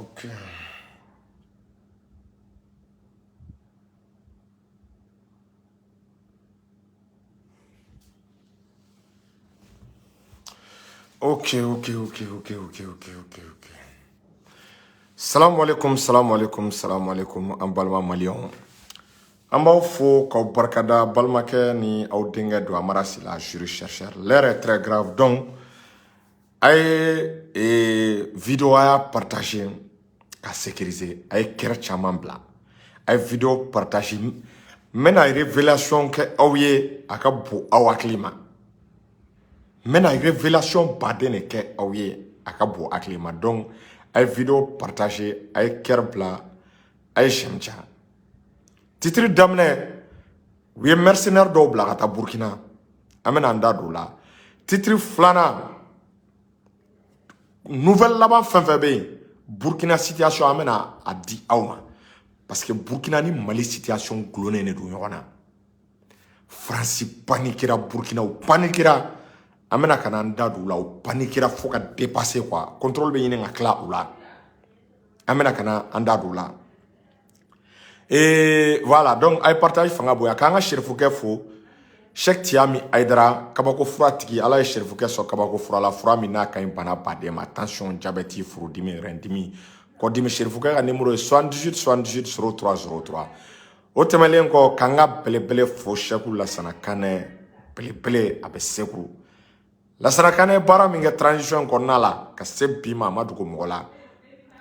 Ok. Ok, ok, ok, ok, ok, ok, ok, ok. Salam alaikum, salam alaikum, salam alaikum, an balima maliyɛnw. An b'aw fo k'aw barikada balimakɛ ni aw denkɛ don Amara Sila, juriste chercheur. L'heure est très grave, donc a ye vidéo a y'a partager ka sécuriser, a ye cœur caman bila. A ye vidéo partager. N bɛna révélation kɛ aw ye a ka bon aw hakili ma. N bɛna révélation baden de kɛ aw ye a ka bon hakili ma. Donc a ye vidéo partager, a ye cœur bila, a ye j'aime ca. Titre daminɛ, u ye mercenaire dɔw bila ka taa Burkina. An bɛna an da don o la. Titre filanan, nouvelle laban fɛn fɛn bɛ yen Burkina situation, an bɛna a di aw ma. Parce que Burkina ni Mali situation gulonnen de don ɲɔgɔn na. Faransi paniquera, Burkina u paniquera. An bɛna ka na an da don u la, u paniquera fo ka dépasser quoi. Contrôle bɛ ɲini ka tila u la. An bɛna ka na an da don u la. Et voilà, donc a ye partage fanga bonya k'an ka serifukɛ fo. Cheikh Tiami Aidara, kabako fura tigi, Ala ye serifukɛ sɔn kabako fura la, fura min n'a ka ɲi bana baden ma, tension, diabète, furudimi, rein-dimi, kɔdimi. Serifukɛ ka numéro ye 78 78 03 03. O tɛmɛnen kɔ, k'an ka belebele fo, Cheikh Lasana Kanɛ, belebele a bɛ Segu. Lasana Kanɛ ye baara min kɛ transition kɔnɔna la ka se bi ma, a ma dogo mɔgɔ la.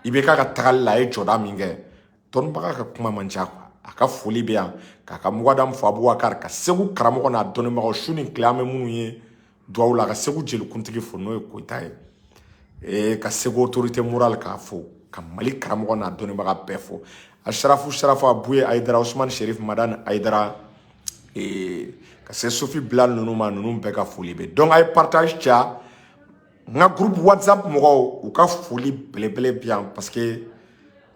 I bɛ k'a ka tagali la, a ye jɔda min kɛ, dɔnnibaga ka kuma man ca quoi. A ka foli bɛ yan k'a ka mugadamu fo Abubakar, ka Segu karamɔgɔ n'a dɔnnibagaw su ni tile an bɛ minnu ye duwawu la, ka Segu jelikuntigi fo n'o ye Koyita ye, ka Segu autorité morale k'a fo, ka Mali karamɔgɔ n'a dɔnnibaga bɛɛ fo. Asharafu Sharafu Abuye Aidara, Usman Sherif Madani Aidara, ka se Sofi Bilal ninnu ma, ninnu bɛɛ ka foli bɛ. Donc a ye partage ca. N ka groupe WhatsApp mɔgɔw, u ka foli belebele bi yan, parce que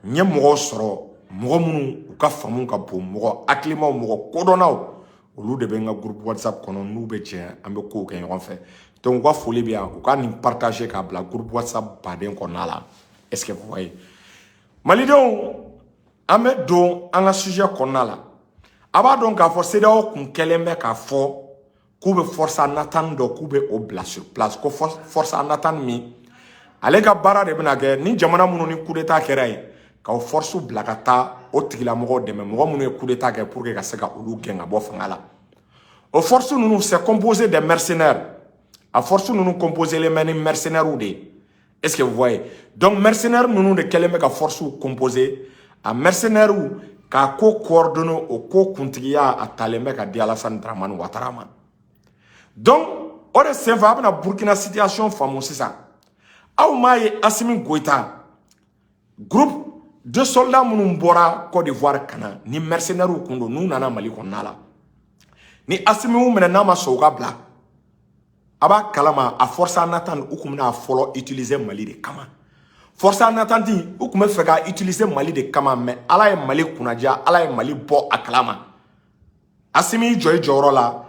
n ye mɔgɔw sɔrɔ, mɔgɔ minnu u ka faamu ka bon, mɔgɔ hakilimaw, mɔgɔ kodɔnnaw, olu de bɛ n ka groupe WhatsApp kɔnɔ, n'u bɛ jɛ an bɛ kow kɛ ɲɔgɔn fɛ. Donc u ka foli bɛ yan, u ka nin partager k'a bila groupe WhatsApp baden kɔnɔna la. Est-ce que vous voyez? Malidenw, an bɛ don an ka sujet kɔnɔna la. A b'a dɔn k'a fɔ CEDEAO kun kɛlen bɛ k'a fɔ k'u bɛ force en attente dɔ, k'u bɛ o bila sur place, ko force en attente min ale ka baara de bɛna kɛ ni jamana minnu ni coup d'état kɛra yen, k'aw force bila ka taa o tigilamɔgɔw dɛmɛ, mɔgɔ minnu ye coup d'état kɛ, pour que ka se ka olu gɛn ka bɔ fanga la. O force ninnu, c'est composé des mercenaires. A force ninnu composé len bɛ ni mercenaires de ye. Est-ce que vous voyez? Donc mercenaires ninnu de kɛlen bɛ ka force composé. A mercenaires k'a ko coordonner, o ko kuntigiya a talen bɛ ka di Alassane Dramane Ouattara ma. Donc o de senfɛ, a bɛna Burkina situation faamu sisan. Aw m'a ye, Assimi Goïta, groupe de soldats minnu bɔra Côte d'Ivoire ka na ni mercenaires kun don, n'u nana Mali kɔnɔna la, ni Assimi y'u minɛ n'a ma sɔn u ka bila, a b'a kalama a force en attente u kun bɛna fɔlɔ utiliser Mali de kama. Force en attente u kun bɛ fɛ ka utiliser Mali de kama, mais Ala ye Mali kunnaja, Ala ye Mali bɔ a kalama. Assimi y'i jɔ i jɔyɔrɔ la,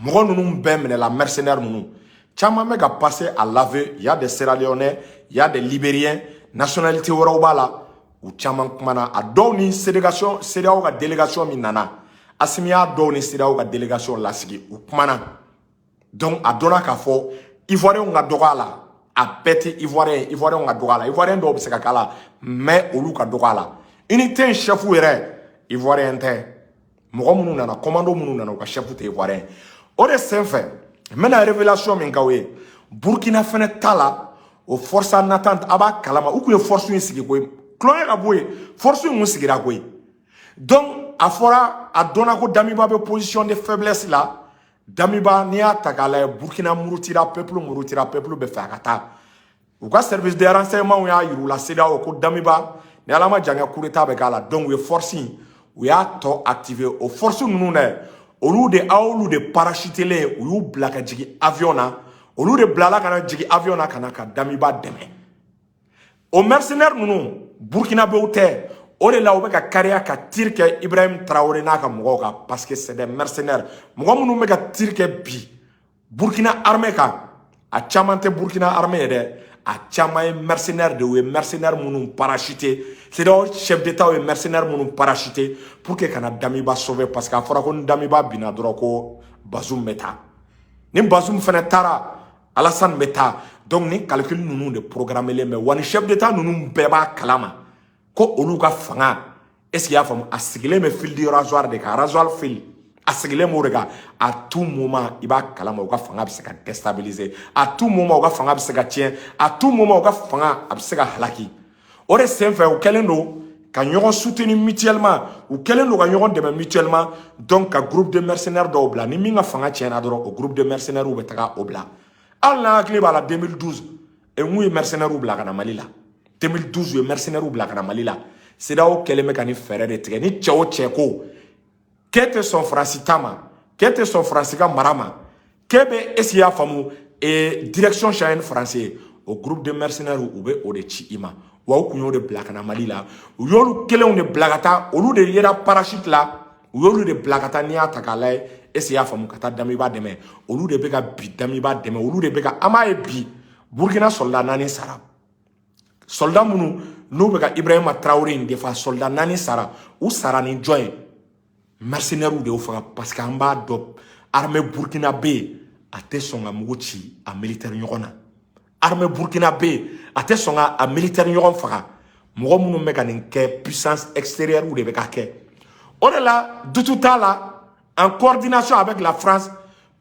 mɔgɔ ninnu bɛɛ minɛla. Mercenaires ninnu caman bɛ ka passer à l'aveu. Il y a des Sierra Léonais, il y a des Libériens, nationalité wɛrɛw b'a la. U caman kumana, a dɔw ni délégation CEDEAO ka délégation min nana, Assimi y'a dɔw ni CEDEAO ka délégation lasigi, u kumana. Donc a dɔnna k'a fɔ Ivoirien ka dɔgɔ a la, a bɛɛ tɛ Ivoirien ye, Ivoirien ka dɔgɔ a la, Ivoirien dɔw bɛ se ka k'a la, mais olu ka dɔgɔ a la. Unité in chef yɛrɛ Ivoirien tɛ, mɔgɔ minnu nana, commando minnu nana, u ka chef tɛ Ivoirien. O de senfɛ, n bɛna révélation min k'aw ye Burkina fɛnɛ ta la, o force en attente, a b'a kalama u kun ye force in sigi koyi, tulonkɛ ka bɔ yen, force in kun sigira koyi. Donc a fɔra, a dɔnna ko Damiba bɛ position de faiblesse la. Damiba, n'i y'a ta k'a lajɛ, Burkina murutira, peuple murutira, peuple bɛ fɛ a ka taa. U ka service de renseignement y'a yir'u la, CEDEAO, ko Damiba ni Ala ma jan kɛ, coup d'état bɛ k'a la. Donc u ye force in, u y'a tɔ activer. O force ninnu dɛ, olu de a y'olu de parachutelen, u y'u bila ka jigin avion na, olu de bilala ka na jigin avion na ka na ka Damiba dɛmɛ. O mercenaires ninnu, Burkinabéw tɛ. O de la u bɛ ka kariya ka tir kɛ Ibrahim Traoré n'a ka mɔgɔw kan, parce que c'est des mercenaires. Mɔgɔ minnu bɛ ka tir kɛ bi Burkina armée kan, a caman tɛ Burkina armée ye dɛ. A caman ye mercenaire de ye, mercenaire minnu parachuté. CEDEAO chef d'État ye mercenaire minnu parachuté pour que kana Damiba sauver, parce que a fɔra ko ni Damiba binna dɔrɔn, ko Bazoum bɛ taa. Ni Bazoum fɛnɛ taara, Alassane bɛ taa. Donc ni calcul ninnu de programmelen bɛ wa. Ni chef d'État ninnu bɛɛ b'a kalama ko olu ka fanga, est ce que i y'a faamu, a sigilen bɛ fil de rasoir de kan, rasoir fil, a sigilen b'o de kan. À tout moment, i b'a kalama, u ka fanga bɛ se ka déstabiliser. À tout moment, u ka fanga bɛ se ka tiɲɛ. À tout moment, u ka fanga a bɛ se ka halaki. O de senfɛ, u kɛlen don ka ɲɔgɔn soutenir mutuellement, u kɛlen don ka ɲɔgɔn dɛmɛ mutuellement. Donc ka groupe de mercenaires dɔw bila, ni min ka fanga tiɲɛna dɔrɔn, o groupe de mercenaires bɛ taga o bila. Hali n'a hakili b'a la, 2012 mun ye mercenaires bila ka na Mali la? 2012, u ye mercenaires bila ka na Mali la. CEDEAO kɛlen bɛ ka nin fɛɛrɛ de tigɛ. Ni cɛ o cɛ ko k'e tɛ sɔn Faransi ta ma, k'e tɛ sɔn Faransi ka mara ma, k'e bɛ, est ce que i y'a faamu, direction changer ni Faransi ye, o groupe de mercenaires, u bɛ o de ci i ma. Wa u kun y'o de bila ka na Mali la. U y'olu kelenw de bila ka taa, olu de yera parachute la, u y'olu de bila ka taa. N'i y'a ta k'a lajɛ, est ce que i y'a faamu, ka taa Damiba dɛmɛ, olu de bɛ ka bi Damiba dɛmɛ, olu de bɛ ka. An b'a ye bi, Burukina soldat naani sara. Soldat minnu n'u bɛ ka Ibrahima Traoré in defa, soldat naani sara. U sara ni jɔn ye? Mercenaires de y'o faga, parce que an b'a dɔn, armée burkinabé a tɛ sɔn ka mugu ci a militaire ɲɔgɔn na. Armée burkinabé a tɛ sɔn ka a militaire ɲɔgɔn faga. Mɔgɔ minnu bɛ ka nin kɛ, puissance extérieure de bɛ ka kɛ. O de la, doute t'a la, en coordination avec la France,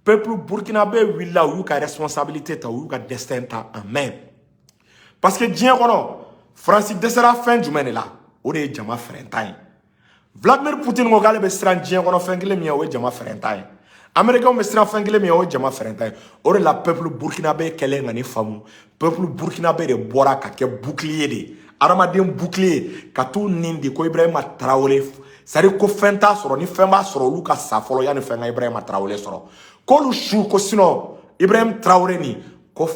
peuple burkinabé wulila, u y'u ka responsabilité ta, u y'u ka destin ta en main. Parce que diɲɛ kɔnɔ, Faransi dɛsɛra fɛn jumɛn de la? O de ye jama fɛrɛntan ye. Vladimir Poutine ko k'ale bɛ siran diɲɛ kɔnɔ fɛn kelen min ye, o ye jama fɛrɛntan ye. Américains bɛ siran fɛn kelen min ye, o ye jama fɛrɛntan ye. O de la, peuple burkinabé kɛlen ka nin faamu, peuple burkinabé de bɔra ka kɛ bouclier de ye, hadamaden bouclier, ka t'u nin di ko Ibrahima Traoré, c'est à dire ko fɛn t'a sɔrɔ. Ni fɛn b'a sɔrɔ, olu ka sa fɔlɔ yanni fɛn ka Ibrahima Traoré sɔrɔ, k'olu su ko sinon Ibrahim Traoré nin ko.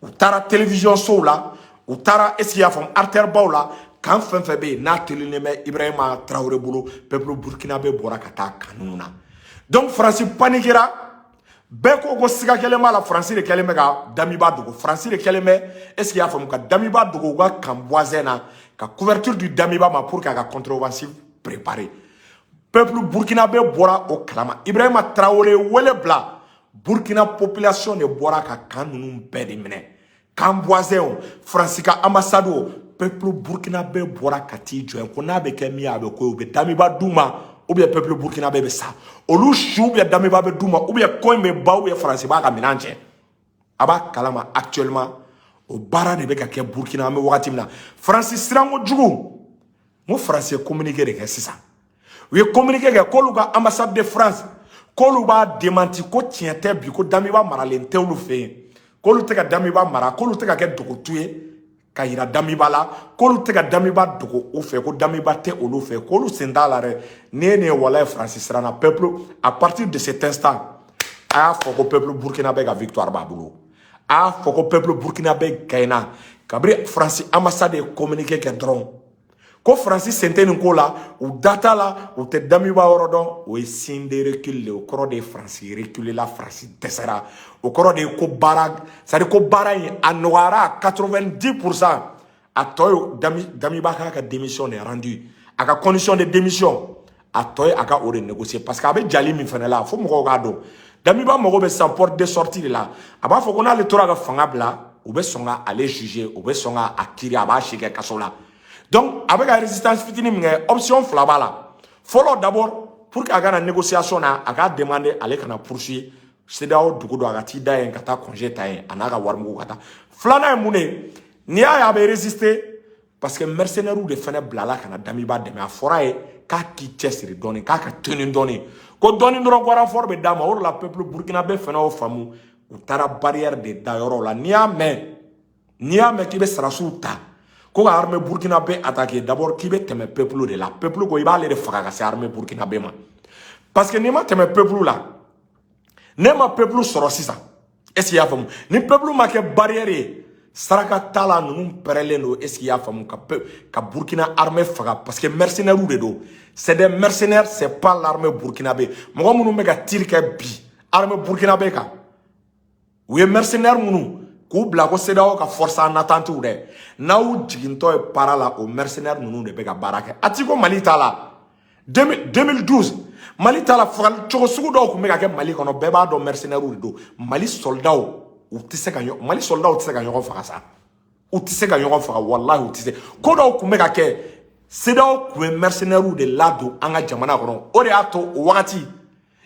U taara télévision sow la, u taara, est ce que i y'a faamu, artère baw la, kan fɛn fɛn bɛ yen n'a telilen bɛ Ibrahima Traoré bolo, peuple burkinabé bɔra ka taa kanu na. Donc Faransi paniquera, bɛɛ ko ko siga kɛlen b'a la, Faransi de kɛlen bɛ ka Damiba dogo, Faransi de kɛlen bɛ, est ce que i y'a faamu, ka Damiba dogo u ka camp voisin na, ka couverture di Damiba ma pour k'a ka contre-offensive préparer. Peuple burkinabé bɔra o kalama. Ibrahima Traoré wele bila, Burkina population de bɔra ka camp ninnu bɛɛ de minɛ, camp voisin o, Faransi ka ambassade o. Peuple burkinabé bɔra ka t'i jɔ yen ko n'a bɛ kɛ min ye, a bɛ ko ye. U bɛ Damiba d'u ma, ou bien peuple burkinabé bɛ sa. Olu su, ou bien Damiba bɛ d'u ma, ou bien ko in bɛ ban, ou bien Faransi b'a ka minɛn cɛ. A b'a kalama, actuellement o baara de bɛ ka kɛ Burkina. An bɛ wagati min na, Faransi siranko jugu. N ko Faransi ye communiqué de kɛ sisan. U ye communiqué kɛ k'olu ka ambassade de France, k'olu b'a démenti, ko tiɲɛ tɛ bi ko Damiba maralen tɛ olu fɛ yen, k'olu tɛ ka Damiba mara, k'olu tɛ ka kɛ dogotu ye ka yira Damiba la, k'olu tɛ ka Damiba dogo u fɛ, ko Damiba tɛ olu fɛ, k'olu sen t'a la dɛ. Ni ye nin ye, walayi, Faransi siranna. Peuple, à partir de cet instant, a y'a fɔ ko peuple burkinabé ka victoire b'a bolo. A y'a fɔ ko peuple burkinabé gagnera. Kabini Faransi ambassade ye communiqué kɛ dɔrɔn ko Faransi sen tɛ nin ko la, u da t'a la, u tɛ Damiba yɔrɔ dɔn, o ye signe de recul de. O kɔrɔ de ye Faransi reculé la, Faransi dɛsɛra. O kɔrɔ de ye ko baara, c'est à dire ko baara in a nɔgɔyara à 90%. A tɔ ye Damiba k'a ka démission de rendu, a ka condition de démission, a tɔ ye a ka o de négocier, parce que a bɛ jali min fɛnɛ la, fo mɔgɔw k'a dɔn, Damiba mago bɛ sisan porte de sortie de la. A b'a fɔ ko n'ale tora ka fanga bila, u bɛ sɔn ka ale juger, u bɛ sɔn ka a kiiri, a b'a si kɛ kaso la. Donc a bɛ ka résistance fitinin min kɛ, option fila b'a la. Fɔlɔ, d'abord, pour que a ka na négociation na, a k'a demander ale kana poursuivre. CEDEAO dugu dɔ, a ka t'i da yen ka taa congé ta yen, a n'a ka warimugu ka taa. Filanan ye mun de ye? N'i y'a ye a bɛ résister, parce que mercenaires de fɛnɛ bilala ka na Damiba dɛmɛ. A fɔra ye k'a k'i cɛsiri dɔɔni, k'a ka teni dɔɔni, ko dɔɔni dɔrɔn ko renfort bɛ d'a ma. O de la, peuple burkinabé fɛnɛ y'o faamu, u taara barrière de da yɔrɔ la. N'i y'a mɛn k'i bɛ sarasiw ta ko ka armée burkinabé attaquer, d'abord k'i bɛ tɛmɛ peuple de la. Peuple ko i b'ale de faga ka se armée burkinabé ma, parce que n'i ma tɛmɛ peuple la, ne ma peuple sɔrɔ sisan, est ce que i y'a faamu, ni peuple ma kɛ barrière ye, saraka t'a la. Ninnu pɛrɛlen don, est ce que i y'a faamu, ka Burkina armée faga, parce que mercenaires de don. C'est des mercenaires, c'est pas l'armée burkinabé. Mɔgɔ minnu bɛ ka tir kɛ bi armée burkinabé kan, u ye mercenaires minnu K'u bila ko CEDEAO ka force en attente dɛ, n'aw jigintɔ ye para la, o mercenaires ninnu de bɛ ka baara kɛ. A ti ko Mali t'a la. 2012, Mali t'a la. Fagali cogo sugu dɔw tun bɛ ka kɛ Mali kɔnɔ, bɛɛ b'a dɔn mercenaires de don. Mali soldats, u tɛ se ka, Mali soldats tɛ se ka ɲɔgɔn faga sa, u tɛ se ka ɲɔgɔn faga, walahi, u tɛ se. Ko dɔw tun bɛ ka kɛ, CEDEAO tun bɛ mercenaires de ladon an ka jamana kɔnɔ. O de y'a to o wagati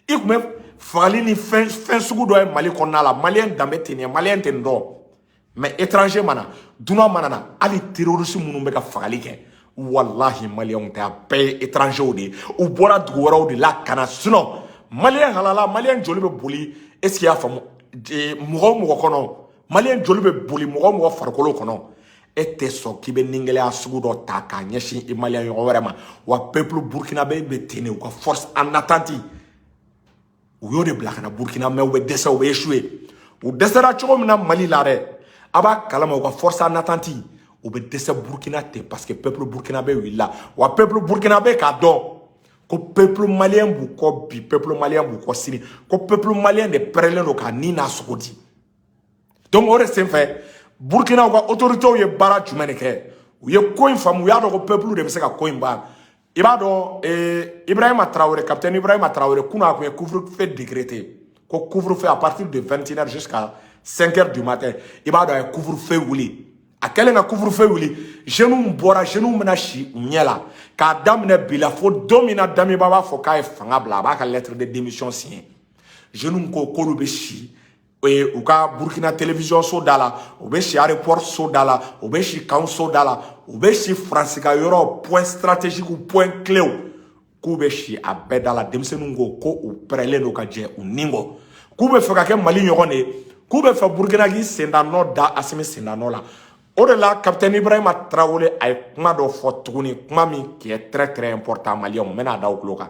i tun bɛ fagali ni fɛn fɛn sugu dɔ ye Mali kɔnɔna la. Maliyɛn danbe tɛ nin ye, maliyɛn tɛ nin dɔn. Mais étranger mana, dunan mana na, hali terroriste minnu bɛ ka fagali kɛ, walahi, maliyɛnw tɛ, a bɛɛ ye étrangers de ye. U bɔra dugu wɛrɛw de la ka na. Sinon maliyɛn halala, maliyɛn joli bɛ boli? Est ce que i y'a faamu? Mɔgɔ o mɔgɔ kɔnɔ, maliyɛn joli bɛ boli mɔgɔ o mɔgɔ farikolo kɔnɔ, e tɛ sɔn k'i bɛ ningɛlɛya sugu dɔ ta k'a ɲɛsin i maliyɛn ɲɔgɔn wɛrɛ ma. Wa peuple burkinabé bɛ ten de. U ka force en attente, u y'o de bila ka na Burkina, mais u bɛ dɛsɛ, u bɛ échouer. U dɛsɛra cogo min na Mali la dɛ, a b'a kalama. U ka force en attente, u bɛ dɛsɛ Burkina ten, parce que peuple burkinabé wulila. Wa peuple burkinabé k'a dɔn ko peuple malien b'u kɔ bi, peuple malien b'u kɔ sini, ko peuple malien de pɛrɛlen don k'a ni n'a sogo di. Donc o de senfɛ, Burkina ka autorités ye baara jumɛn de kɛ? U ye ko in faamu, u y'a dɔn ko peuple de bɛ se ka ko in ban. I b'a dɔn, Ibrahima Traoré, capitaine Ibrahima Traoré, kunun a kun ye couvre-feu décrété, ko couvre-feu à partir de 21h jusqu'à 5h du matin. I b'a dɔn, a ye couvre-feu wuli. A kɛlen ka couvre-feu wuli, jeunes bɔra, jeunes bɛna si u ɲɛ la k'a daminɛ bi la fo don min na Damiba b'a fɔ k'a ye fanga bila, a b'a ka lettre de démission signé. Jeunes ko k'olu bɛ si u ka Burkina télévision so da la, u bɛ si aéroport so da la, u bɛ si camp so da la, u bɛ si Faransi ka yɔrɔ point stratégique, point clé, k'u bɛ si a bɛɛ da la. Denmisɛnninw ko ko u pɛrɛlen don ka jɛ u ni kɔ, k'u bɛ fɛ ka kɛ Mali ɲɔgɔn de ye, k'u bɛ fɛ Burkina k'i senda nɔ da Asimi senda nɔ la. O de la, capitaine Ibrahima Traoré, a ye kuma dɔ fɔ tuguni, kuma min qui est très très important. Maliyɛnw, n bɛna da o tulo kan.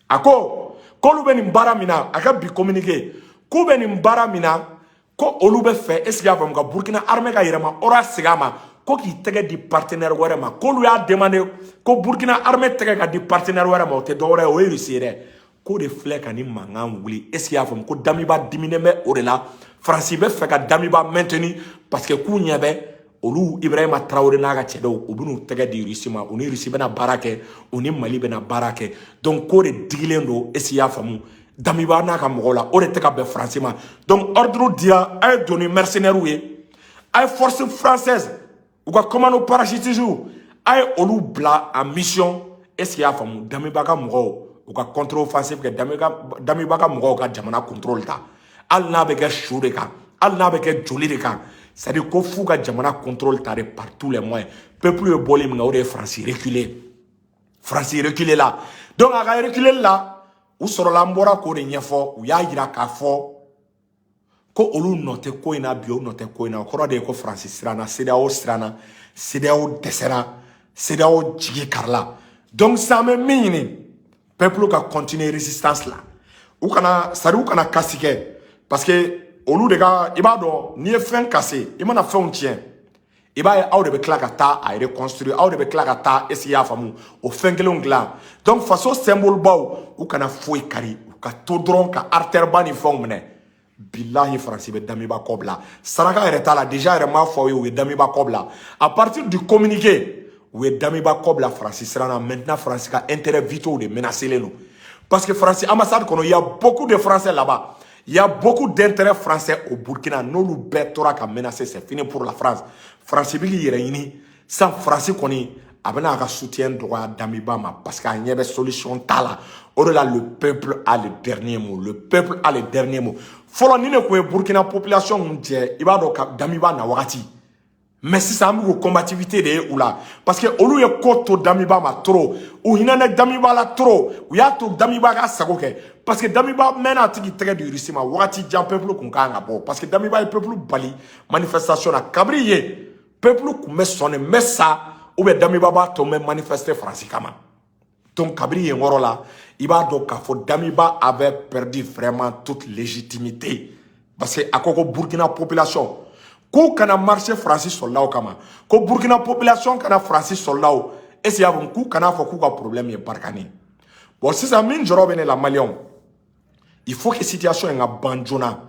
A ko k'olu bɛ nin baara min na, a ka bi communiqué, k'u bɛ nin baara min na, ko olu bɛ fɛ, est ce que y'a faamu, ka Burkina armée ka yɛrɛma ɔrɔ segin a ma, ko k'i tɛgɛ di partenaire wɛrɛ ma. K'olu y'a demandé ko Burkina armée tɛgɛ ka di partenaire wɛrɛ ma, o tɛ dɔwɛrɛ ye, o ye Russie ye dɛ. K'o de filɛ ka ni mankan wuli. Est ce que y'a faamu, ko Damiba diminen bɛ o de la. Faransi bɛ fɛ ka Damiba maintenir, parce que k'u ɲɛ bɛ olu Ibrahima Traoré n'a ka cɛdenw, u bɛn'u tɛgɛ di Russie ma, u ni Russie bɛna baara kɛ, u ni Mali bɛna baara kɛ. Donc k'o de digilen don, est ce que y'a faamu, Damiba n'a ka mɔgɔw la, o de tɛ ka bɛn Faransi ma. Donc ordre dira, a ye don ni mercenaires ye, a ye force française, u ka commando parachutiste, a ye olu bila en mission. Est ce que y'a faamu, Damiba ka mɔgɔw, u ka contre offensive kɛ, Damiba ka mɔgɔw ka jamana contrôle ta, hali n'a bɛ kɛ su de kan, hali n'a bɛ kɛ joli de kan. C'est à dire ko f'u ka jamana contrôle ta de par tous les moyens. Peuple ye bɔli min kɛ, o de ye Faransi reculer. Faransi reculer la. Donc a ka reculer la, u sɔrɔla, an bɔra k'o de ɲɛfɔ. U y'a yira k'a fɔ ko olu nɔ tɛ ko in na bi, o nɔ tɛ ko in na. O kɔrɔ de ye ko Faransi siranna, CEDEAO siranna, CEDEAO dɛsɛra, CEDEAO jigi karila. Donc sisan, an bɛ min ɲini, peuple ka continuer résistance la. U kana, c'est à dire u kana kasi kɛ, parce que olu de ka, i b'a dɔn, n'i ye fɛn kase, i mana fɛnw tiɲɛ, i b'a ye aw de bɛ tila ka taa a reconstruire, aw de bɛ tila ka taa, est ce que i y'a faamu, o fɛn kelenw dilan. Donc faso symbole baw, u kana foyi kari, u ka to dɔrɔn ka artère ba ni fɛnw minɛ. Bilahi, Faransi bɛ Damiba kɔ bila, saraka yɛrɛ t'a la. Déjà yɛrɛ m'a fɔ aw ye, u ye Damiba kɔ bila à partir du communiqué. U ye Damiba kɔ bila, Faransi siranna. Maintenant, Faransi ka intérêt vitaux de menacé len don, parce que Faransi ambassade kɔnɔ, il y a beaucoup de Français là-bas, il y a beaucoup d'intérêts français au Burkina. N'olu bɛɛ tora ka menacer, c'est fini pour la France. Faransi bɛ k'i yɛrɛ ɲini sisan. Faransi kɔni, a bɛna a ka soutien dɔgɔya Damiba ma, parce que a ɲɛ bɛ solution t'a la. O de la, le peuple a le dernier mot, le peuple a le dernier mot. Fɔlɔ, ni ne kun ye Burkina population kun jɛ, i b'a dɔn ka Damiba na wagati. Mais sisan, an bɛ k'o combativité de ye u la, parce que olu ye ko to Damiba ma trop, u hinɛna Damiba la trop, u y'a to Damiba ka sago kɛ, parce que Damiba mɛnna a tigi tɛgɛ di Russie ma wagati jan. Peuple kun kan ka bɔ, parce que Damiba ye peuple bali manifestation na. Kabiri yen, peuple kun bɛ sɔn de, n bɛ sa ou bien Damiba b'a to n bɛ manifester Faransi kama. Donc kabiri yen yɔrɔ la, i b'a dɔn k'a fɔ Damiba avait perdu vraiment toute légitimité, parce que a ko ko Burkina population k'u kana marcher Faransi soldatw kama, ko Burkina population kana Faransi soldatw, est ce que y'a faamu, k'u kana fɔ k'u ka problème ye Barkhane. Bon, sisan min jɔrɔ bɛ ne la, maliyɛnw, il faut que situation in ka ban joona.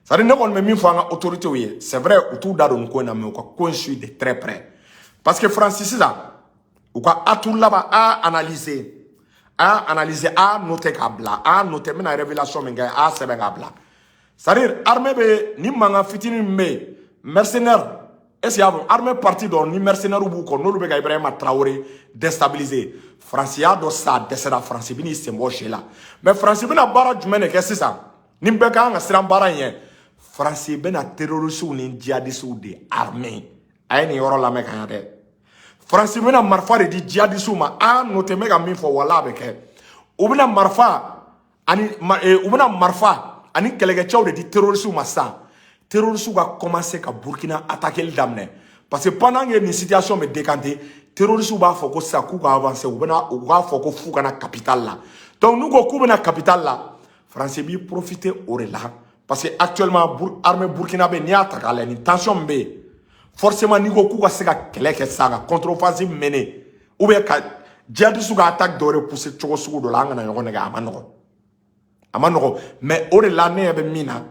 C'est à dire, ne kɔni bɛ min fɔ an ka autorités ye, c'est vrai, u t'u da don nin ko in na, mais u ka ko in suit de très près, parce que Faransi sisan, u ka atout laban a analyser, a analyser, a noter k'a bila, a noter, n bɛna révélation min kɛ, a sɛbɛn k'a bila. C'est à dire, armée bɛ ni mankan fitinin min bɛ yen, mercenaire, est ce que y'a faamu, armée partie dɔ ni mercenaire b'u kɔ, n'olu bɛ ka Ibrahima Traoré déstabiliser. Faransi y'a dɔn sisan, a dɛsɛra, Faransi bɛ n'i sen bɔ sɛ la. Mais Faransi bɛna baara jumɛn de kɛ sisan ni bɛɛ kan ka siran baara in ɲɛ? Faransi bɛna terroristes ni djihadistes de armer. A ye nin yɔrɔ lamɛn ka ɲɛ dɛ. Faransi bɛna marifa de di djihadistes ma. A noté, n bɛ ka min fɔ, wala a bɛ kɛ. U bɛna marifa ani kɛlɛkɛcɛw de di terroristes ma sisan, terroristes ka commencer ka Burkina attaquer daminɛ, parce que pendant que nin situation bɛ décanter, terroristes b'a fɔ ko sisan k'u ka avancer, u bɛna u b'a fɔ ko f'u ka na capitale la. Donc n'u ko k'u bɛna capitale la, Faransi b'i profiter o de la, parce que actuellement armée burkinabé, n'i y'a ta k'a lajɛ, nin tension min bɛ yen, forcément n'i ko k'u ka se ka kɛlɛ kɛ sisan, ka contre-offensive mener, ou bien ka djihadistes ka attaque dɔ repousser cogo sugu dɔ la, an kana ɲɔgɔn nɛgɛ, a ma nɔgɔn, a ma nɔgɔn. Mais o de la, ne ɲɛ bɛ min na,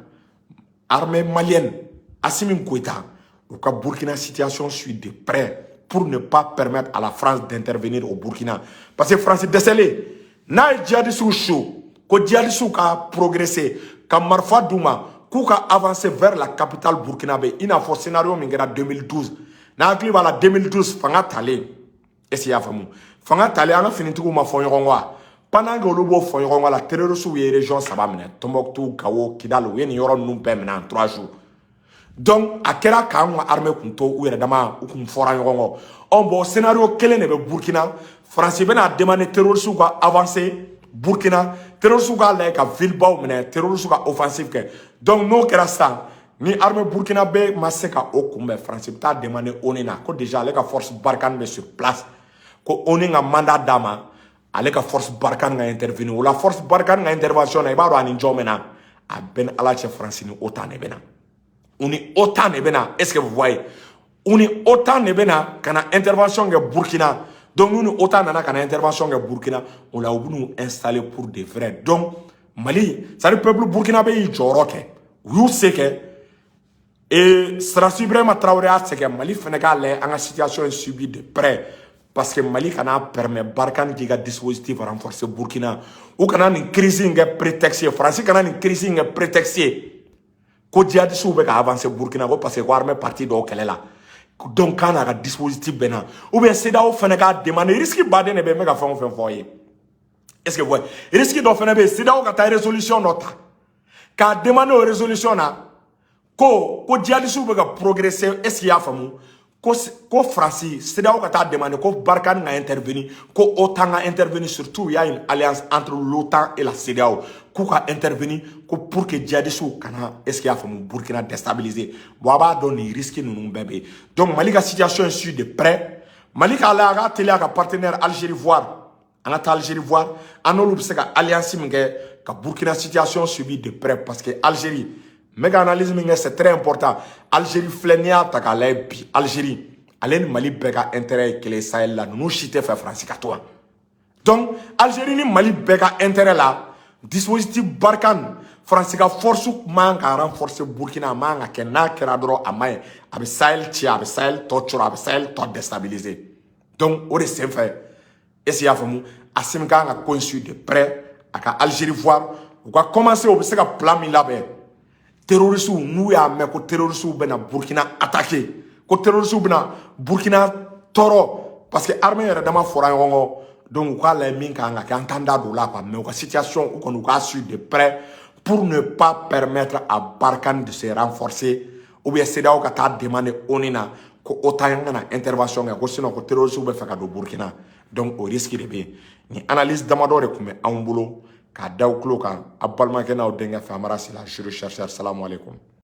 armée malienne, Assimi Goïta, u ka Burkina situation suit de près pour ne pas permettre à la France d'intervenir au Burkina, parce que France dɛsɛlen n'a ye djihadistes chaud ko djihadistes ka progresser, ka marifa d'u ma k'u ka avancer vers la capitale burkinabé, i n'a fɔ scénario min kɛra 2012. N'a hakili b'a la, 2012 fanga talen, est ce que i y'a faamu, fanga talen, an ka finitigiw ma fɔ ɲɔgɔn kɔ wa? Pendant que olu b'o fɔ ɲɔgɔn kɔ la, terroristes ye région saba minɛ: Tombouctou, Gao, Kidal. U ye nin yɔrɔ ninnu bɛɛ minɛ en 3 jours. Donc a kɛra k'an ka armée kun to u yɛrɛ dama, u kun fɔra ɲɔgɔn kɔ. Ɔ bon, scénario kelen de bɛ Burkina. Faransi bɛna demander terroristes ka avancer Burkina, terroristes k'a lajɛ ka ville baw minɛ, terroristes ka offensive kɛ. Donc n'o kɛra sisan, ni armée burkinabé ma se ka o kunbɛn, Faransi bɛ taa demander ONU na ko déjà ale ka force Barkhane bɛ sur place, ko ONU ka mandat d'a ma, ale ka force Barkhane ka intervenir. O la, force Barkhane ka intervention na, i b'a dɔn a ni jɔn bɛ na? A bɛɛ ni Ala cɛ, Faransi ni OTAN de bɛ na, u ni OTAN de bɛ na. Est ce que vous voyez, u ni OTAN de bɛ na ka na intervention kɛ Burkina. Donc n'u ni OTAN nana ka na intervention kɛ Burkina, o la u bɛ n'u installer pour de vrai. Donc Mali, c'est à dire peuple burkinabé y'i jɔyɔrɔ kɛ, u y'u se kɛ, et Sirasi Ibrahima Traoré y'a sɛgɛn. Mali fɛnɛ k'a lajɛ, an ka situation est suivie de près, parce que Mali kana permet Barkhane k'i ka dispositif renforcer Burkina. U kana nin crise in kɛ prétexte ye, Faransi kana nin crise in kɛ prétexte ye ko djihadistes bɛ ka avancer Burkina, ko parce que ko armée partie dɔw kɛlɛ la, donc k'a n'a ka dispositif bɛ na, ou bien CEDEAO fɛnɛ k'a demander. Risque baden de bɛ n bɛ ka fɛn o fɛn fɔ aw ye. Est ce que vous voyez, risque dɔ fɛnɛ bɛ yen, CEDEAO ka taa résolution dɔ ta k'a demander o résolution na ko djihadistes bɛ ka progresser, est ce que i y'a faamu, ko Faransi, CEDEAO ka taa demander ko Barkhane ka intervenir, ko OTAN ka intervenir. Surtout il y a une alliance entre l'OTAN et la CEDEAO, k'u ka intervenir ko pour que djihadistes kana, est ce que i y'a faamu, Burkina déstabiliser. Bon, a b'a dɔn nin risque ninnu bɛɛ bɛ yen. Donc Mali ka situation est suivie de près. Mali k'a lajɛ, a k'a teliya ka partenaire Algérie voir, an ka taa Algérie voir, an n'olu bɛ se ka alliance min kɛ ka Burkina situation suivie de près, parce que Algérie, n bɛ ka analyse min kɛ, c'est très important. Algérie filɛ, n'i y'a ta k'a lajɛ bi, Algérie ale ni Mali bɛɛ ka intérêt ye kelen Sahel la. Ninnu si tɛ fɛ Faransi ka to yan. Donc Algérie ni Mali bɛɛ ka intérêt la, dispositif Barkhane, Faransi ka force man ka renforcer Burkina, a man ka kɛ. N'a kɛra dɔrɔn, a man ɲi, a bɛ Sahel ci, a bɛ Sahel tɔ cɔrɔ, a bɛ Sahel tɔ déstabiliser. Donc o de senfɛ, est ce que i y'a faamu, Assimi kan ka ko in suivre de près, a ka Algérie voir, u ka commencer, u bɛ se ka plan min labɛn. Terroristes, n'u y'a mɛn ko terroristes bɛna Burkina attaquer, ko terroristes bɛna Burkina tɔɔrɔ, parce que armée yɛrɛ dama fɔra ɲɔgɔn kɔ. Donc u k'a lajɛ min kan ka kɛ, an t'an da don o la quoi, mais u ka situation, u kɔni u k'a suivre de près pour ne pas permettre à Barkhane de se renforcer, ou bien CEDEAO ka taa demander ONU na ko OTAN ka na intervention kɛ, ko sinon ko terroristes bɛ fɛ ka don Burkina. Donc o risque de bɛ yen. Nin analyse damadɔ de tun bɛ anw bolo k'a da aw tulo kan, a balimakɛ n'aw denkɛ fɛ, Amara Sila, juriste chercheur. Salamu aleykum.